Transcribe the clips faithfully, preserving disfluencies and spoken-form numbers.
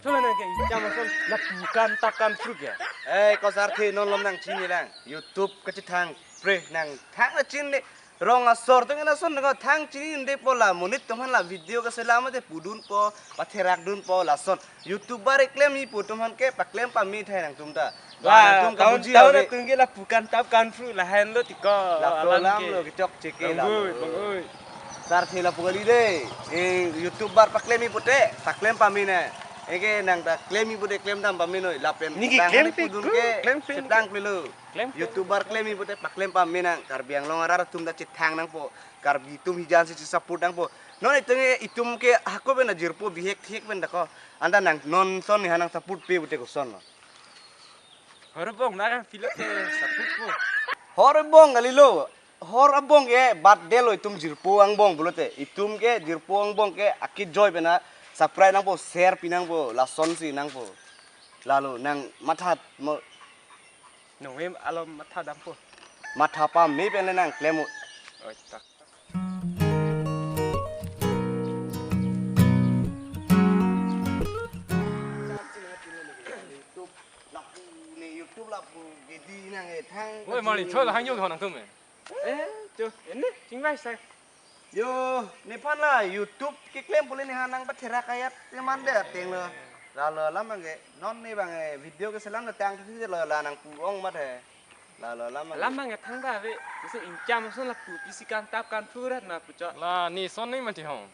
Coba nang ke, jam lason lapu kan tap kan truk ya. Eh, ko Sarthe, non malom nang chinilang. YouTube kachethang, pre nang thang na chin ne. Rong asor atum ke lason nang thang chini de po la, monit atum aphan la video keselam te pudunpo, patherakdunpo lason. YouTuber keklem-i pu atum aphan ke paklem pame thai nangtum ta. La, nangtum tahun, kabuji tahun ave. Atum ke lapu kan tap kan truk lahenlo tiko. Lapu alam alam ke. Lo kechokche ke la. Bang oi, bang oi. Sarthe lapu kali de. Eh, YouTuber paklem-i pute, paklem pame na. Eke nang ta klem-i pute klem dam pame noi. Lapen niki dang klem ne pudun pik ke, klem pik. Setang pilo. Klem pik. YouTuber klem-i pute paklem pame nang. Karbi Anglong arat atum ta chethang nangpo. Karbi atum hijan si support nangpo. Non itum ke, itum ke hako pen ajirpo bihek thek pen dako. Anta nang non son ni hanang support pe pute koson lo. Hor abong na kan pilot ke saput po. Hor abong kali lo. Hor abong ke bat de lo itum jirpo angbong pulote. Itum ke jirpo angbong ke akit joy pena subscribe nangpo, share pi nangpo, lason si nangpo. Lalo nang matha mo. Nungem alom matha dampo. Matha pame pen le nang klem o. Oi ta. YouTube lapu, ne YouTube lapu, gedi nang e thang. Oi, mali, choi la hang yo hon nangtum e. Eh, cho, ene, chingvai sai. Yo, nephan la YouTube keklem pule ne hanang patherak ayat, teman de ateng lo. Lalo alam abang ke, non ne abang e, video keselam na tang si lo la nang pu-ong mat he. Lalo alam abang ke. Alam abang ke thangta ave, kusi ingcham son lapu, pisi kan tap kan phurat na pucho. La, ne son ne mati hong.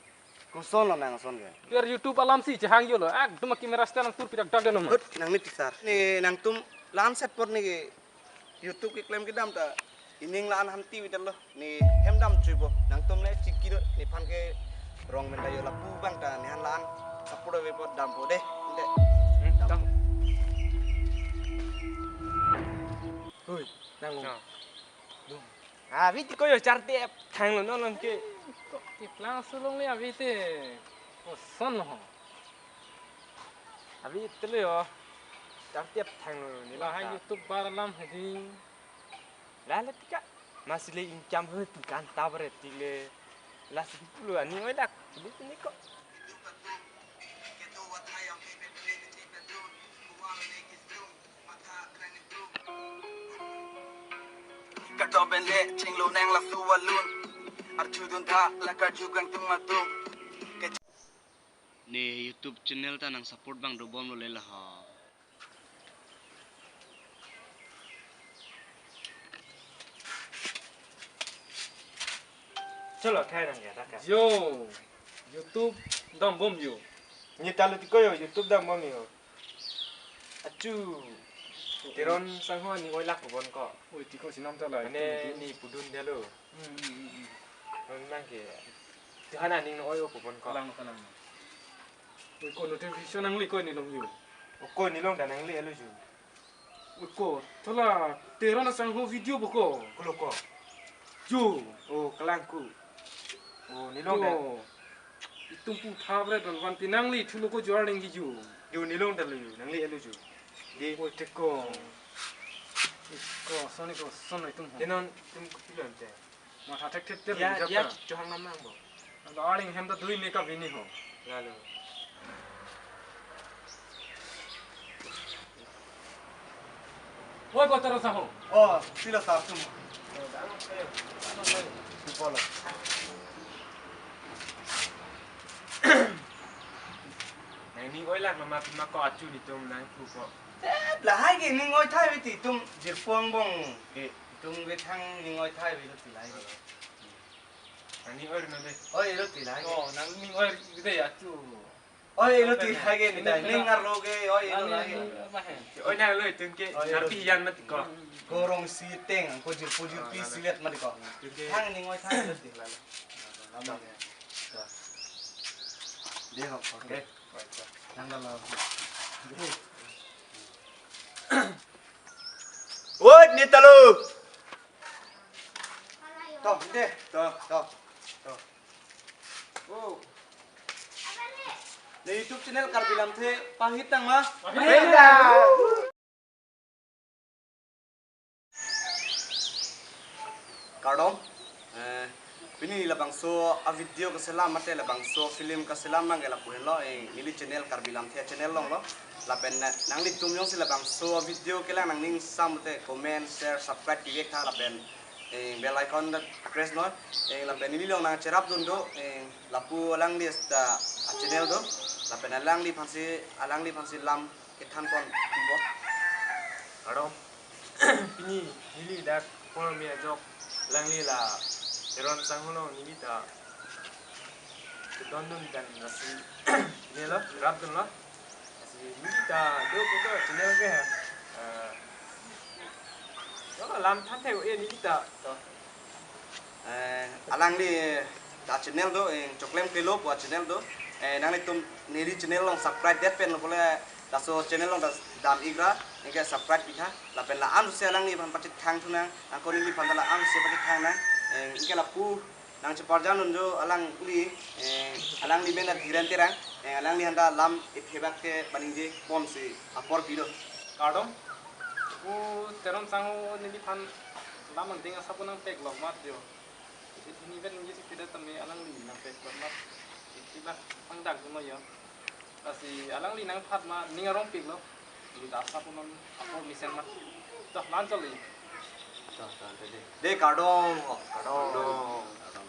Koson lo nang son ke. Biar YouTube alam si chehang yo lo. Ak, duma camera stand tur pidak dak dano ma. Hut, nang ne tisar. Ne nangtum la-an set apot ne ke YouTube keklem kedam ta. Ining la-an hanti vital lo. Ne hem dam chui bo. Nangtum le chiki do. Nephan ke rong menta yo lapu abang ta. Nephan la-an support ave apot dampo de. De. Hmm, dam. Dam. Hui, nang. Chang. Dum. Avi tiko yo charte ep thang lo non non ke. Kok keplang sulong le avi te. Koson ho. Avi te le yo. Charte ep thang lo ni la. Lahai ta. YouTuber alam hedi. La la tika. Masile ingcham ho tu kan ta bare ti le. La si pulo ani oi lak. Ni ni ko. Katoben le chinglo nang laso alun. Arjudun tha la karju kangtung matung. Ne YouTube channel ta nang support abang dobom lo le la ha. Cholo, khai nang ya, dak ya. Yo, YouTube dambom yo. Ne ta lo tiko yo, YouTube dambom yo. Achu. Teron sangho aning oi lak bon ko. Oi, tiko sinam ta la. Mane ni pudun dia lo. Hmm, hmm, hmm, hmm. Non nang ke. Tuhan aning oi o bon ko. Kalang, kalang. Oi, ko notification nangli ko ne long yo. O ko ne long ta nangli elo ju. Ko, thala Teron asangho video bo ko. Kulo ko. Jo. O, kalang ko. O, ne long ta. Jo. Itum pu tha bre don van ti nangli thulo ko jor nangji jo. Jo ne long ta lo jo. Nangli elo jo. Di. O, teko. Teko, soni ko, son itum ho. Tenon, itum kupilon te. Matha thekthep te. Ya, ya, chehang nam nang bo. Anta aring hem ta dui ne ka bini ho. Lalo. Oi, ko Teron sangho. Oh, sila sar tum. Sipolo. Nang ning oi lak mama pima ko achu netum nang pu ko. Eh, lahai ke ning oi thai ave ti itum jirpo angbong ke itum ke thang ning oi thai ave lo ti lahai ke. Nang ning oi rino de. Oi, lo ti lahai ke. Oh, nang ning oi de ya chu. Oi, lo ti lahai ke ni ta ning arlo ke, oi, lo lahai ke. Oi, nang lo itum ke. Oi, lo. Ngarpi yan mat ko. Ko rong si teng, ko jirpo jirpi silet mat ko. Itum ke. Thang ning oi thai lo ti. Lama ke. Dei ho, okay. Nang dalam. Woi, ne ta lo. To, de, to, to, to. Oh. Ne YouTube channel Karbi Lamthe pahit tang ma? Pahit tang. Kardom. Eh, Pini labangso a-video kaselam mate labangso film kaselam nangke lapu henlo, eh, neli channel Karbi Lamthe channel along lo. Lapen na-, nanglitum jongsi labangso a-video kelang nangning sam mate comment, share, subscribe pivek tha lapen, eh, bell icon ta press noi. Eh, lapen neli along nangcherapdun do, eh, lapu alangli ta a-channel do. Lapen alangliphansi, alangliphansi lam kethan pon pipo. Kardom. Pini neli dak apor me ajok alangli la Teron Sangho along neli ta kedondun pen lasi neli lo rapdunlo. Lasi neli ta do puto channel ke, eh, yo lam than thek-o-e neli ta to. Eh, alangli ta channel do, eh, Choklem Kelo pu a-channel do. Eh, nanglitum neli channel along subscribe det pen lo pule laso channel along ta dam ikra, anke subscribe pitha. Lapen la-ansi alangliphan pachethang thunang, anke neliphan ta la-ansi pachethang nang. Eh, anke lapu nangcheparjandun jo alangli, eh, alangli men ta Dhiren Terang, eh, alangliphan ta lam ithebak ke paningje ponsi apor pido. Kardom. O Teron Sangho neliphan lam angdeng asap nangpek lok mat jo. Isi thini vet ningje si tidak tame alangli nangpek lok mat. Isi bak pangdak no yo. Lasi alangli nangphat ma ning arong pik lo. Neli ta asap non apor mesen mat. Toh, lan choli. Toh, toh, toh, de. De, kardom. Kardom. Kardom.